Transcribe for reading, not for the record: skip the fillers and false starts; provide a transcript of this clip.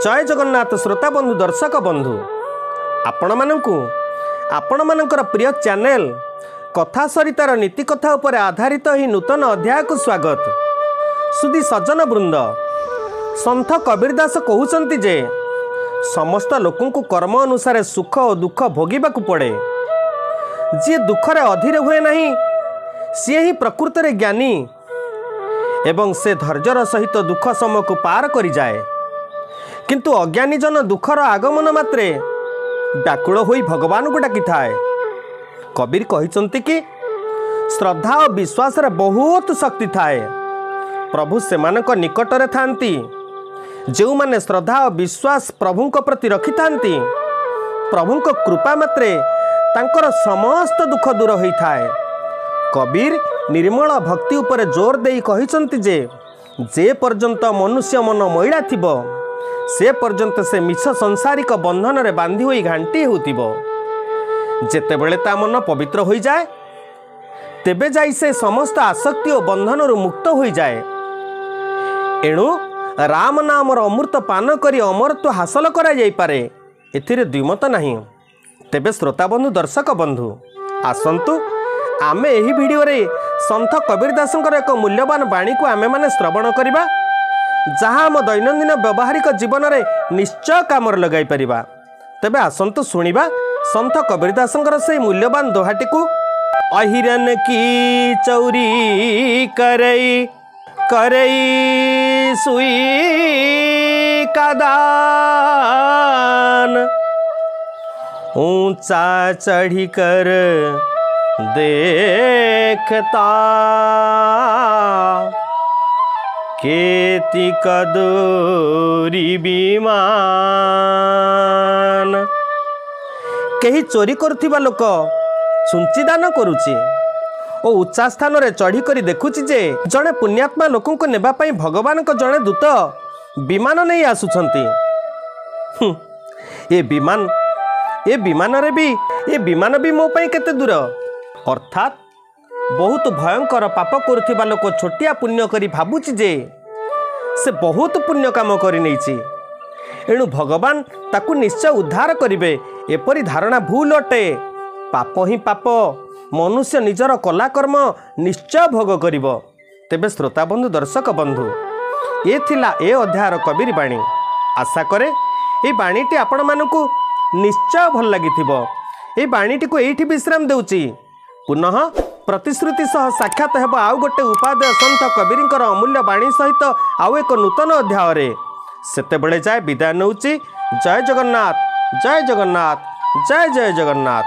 ଜୟ ଜଗନ୍ନାଥ। ଶ୍ରୋତା ବନ୍ଧୁ, ଦର୍ଶକ ବନ୍ଧୁ, ଆପଣମାନଙ୍କୁ ଆପଣମାନଙ୍କର ପ୍ରିୟ ଚ୍ୟାନେଲ କଥା ସରିତାର ନୀତି କଥା ଉପରେ ଆଧାରିତ ଏହି ନୂତନ ଅଧ୍ୟାୟକୁ ସ୍ୱାଗତ। ସୁଧୀ ସଜ୍ଜନ ବୃନ୍ଦ, ସନ୍ଥ କବୀର ଦାସ କହୁଛନ୍ତି ଯେ ସମସ୍ତ ଲୋକଙ୍କୁ କର୍ମ ଅନୁସାରେ ସୁଖ ଓ ଦୁଃଖ ଭୋଗିବାକୁ ପଡ଼େ। ଯିଏ ଦୁଃଖରେ ଅଧୀର ହୁଏ ନାହିଁ, ସିଏ ହିଁ ପ୍ରକୃତରେ ଜ୍ଞାନୀ ଏବଂ ସେ ଧୈର୍ଯ୍ୟର ସହିତ ଦୁଃଖ ସମୟକୁ ପାର କରିଯାଏ। କିନ୍ତୁ ଅଜ୍ଞାନୀ ଜନ ଦୁଃଖର ଆଗମନ ମାତ୍ରେ ବ୍ୟାକୁଳ ହୋଇ ଭଗବାନଙ୍କୁ ଡାକିଥାଏ। କବୀର କହିଛନ୍ତି କି ଶ୍ରଦ୍ଧା ଓ ବିଶ୍ୱାସରେ ବହୁତ ଶକ୍ତି ଥାଏ। ପ୍ରଭୁ ସେମାନଙ୍କ ନିକଟରେ ଥାନ୍ତି ଯେଉଁମାନେ ଶ୍ରଦ୍ଧା ଓ ବିଶ୍ୱାସ ପ୍ରଭୁଙ୍କ ପ୍ରତି ରଖିଥାନ୍ତି। ପ୍ରଭୁଙ୍କ କୃପା ମାତ୍ରେ ତାଙ୍କର ସମସ୍ତ ଦୁଃଖ ଦୂର ହୋଇଥାଏ। କବୀର ନିର୍ମଳ ଭକ୍ତି ଉପରେ ଜୋର ଦେଇ କହିଛନ୍ତି ଯେ ଯେ ପର୍ଯ୍ୟନ୍ତ ମନୁଷ୍ୟ ମନ ମଇଳା ଥିବ, ସେ ପର୍ଯ୍ୟନ୍ତ ସେ ମିଛ ସଂସାରିକ ବନ୍ଧନରେ ବାନ୍ଧି ହୋଇ ଘାଣ୍ଟି ହେଉଥିବ। ଯେତେବେଳେ ତା ମନ ପବିତ୍ର ହୋଇଯାଏ, ତେବେ ଯାଇ ସେ ସମସ୍ତ ଆସକ୍ତି ଓ ବନ୍ଧନରୁ ମୁକ୍ତ ହୋଇଯାଏ। ଏଣୁ ରାମ ନାମର ଅମୃତ ପାନ କରି ଅମରତ୍ୱ ହାସଲ କରାଯାଇପାରେ, ଏଥିରେ ଦ୍ୱିମତ ନାହିଁ। ତେବେ ଶ୍ରୋତା ବନ୍ଧୁ, ଦର୍ଶକ ବନ୍ଧୁ, ଆସନ୍ତୁ ଆମେ ଏହି ଭିଡ଼ିଓରେ ସନ୍ଥ କବୀର ଦାସଙ୍କର ଏକ ମୂଲ୍ୟବାନ ବାଣୀକୁ ଆମେମାନେ ଶ୍ରବଣ କରିବା, ଯାହା ଆମ ଦୈନନ୍ଦିନ ବ୍ୟବହାରିକ ଜୀବନରେ ନିଶ୍ଚୟ କାମରେ ଲଗାଇ ପାରିବା। ତେବେ ଆସନ୍ତୁ ଶୁଣିବା ସନ୍ଥ କବୀର ଦାସଙ୍କର ସେଇ ମୂଲ୍ୟବାନ ଦୋହାଟିକୁ। ଅହିରନ କି ଚୌରୀ କରଇ କରଇ ସୁଇ କାଦାନ, ऊंचा चढ़ी कर देखता केती कदूरी ବିମାନ। କେହି ଚୋରି କରୁଥିବା ଲୋକ ଛୁଞ୍ଚି ଦାନ କରୁଛି ଓ ଉଚ୍ଚା ସ୍ଥାନରେ ଚଢ଼ି କରି ଦେଖୁଛି ଯେ ଜଣେ ପୁଣ୍ୟାତ୍ମା ଲୋକଙ୍କୁ ନେବା ପାଇଁ ଭଗବାନଙ୍କ ଜଣେ ଦୂତ ବିମାନ ନେଇ ଆସୁଛନ୍ତି। ଏ ବିମାନ, ଏ ବିମାନରେ ବି, ଏ ବିମାନ ବି ମୋ ପାଇଁ କେତେ ଦୂର। ଅର୍ଥାତ୍ ବହୁତ ଭୟଙ୍କର ପାପ କରୁଥିବା ଲୋକ ଛୋଟିଆ ପୁଣ୍ୟ କରି ଭାବୁଛି ଯେ ସେ ବହୁତ ପୁଣ୍ୟ କାମ କରିନେଇଛି, ଏଣୁ ଭଗବାନ ତାକୁ ନିଶ୍ଚୟ ଉଦ୍ଧାର କରିବେ, ଏପରି ଧାରଣା ଭୁଲ ଅଟେ। ପାପ ହିଁ ପାପ, ମନୁଷ୍ୟ ନିଜର କଲାକର୍ମ ନିଶ୍ଚୟ ଭୋଗ କରିବ। ତେବେ ଶ୍ରୋତା ବନ୍ଧୁ, ଦର୍ଶକ ବନ୍ଧୁ, ଏ ଥିଲା ଏ ଅଧ୍ୟାୟର କବୀର ବାଣୀ। ଆଶା କରେ ଏଇ ବାଣୀଟି ଆପଣମାନଙ୍କୁ ନିଶ୍ଚୟ ଭଲ ଲାଗିଥିବ। ଏଇ ବାଣୀଟିକୁ ଏଇଠି ବିଶ୍ରାମ ଦେଉଛି। ପୁନଃ ପ୍ରତିଶ୍ରୁତି ସହ ସାକ୍ଷାତ ହେବ ଆଉ ଗୋଟେ ଉପାଦେୟ ସନ୍ଥ କବୀରଙ୍କର ଅମୂଲ୍ୟ ବାଣୀ ସହିତ ଆଉ ଏକ ନୂତନ ଅଧ୍ୟାୟରେ। ସେତେବେଳେ ଯାଏ ବିଦାୟ ନେଉଛି। ଜୟ ଜଗନ୍ନାଥ, ଜୟ ଜଗନ୍ନାଥ, ଜୟ ଜୟ ଜଗନ୍ନାଥ।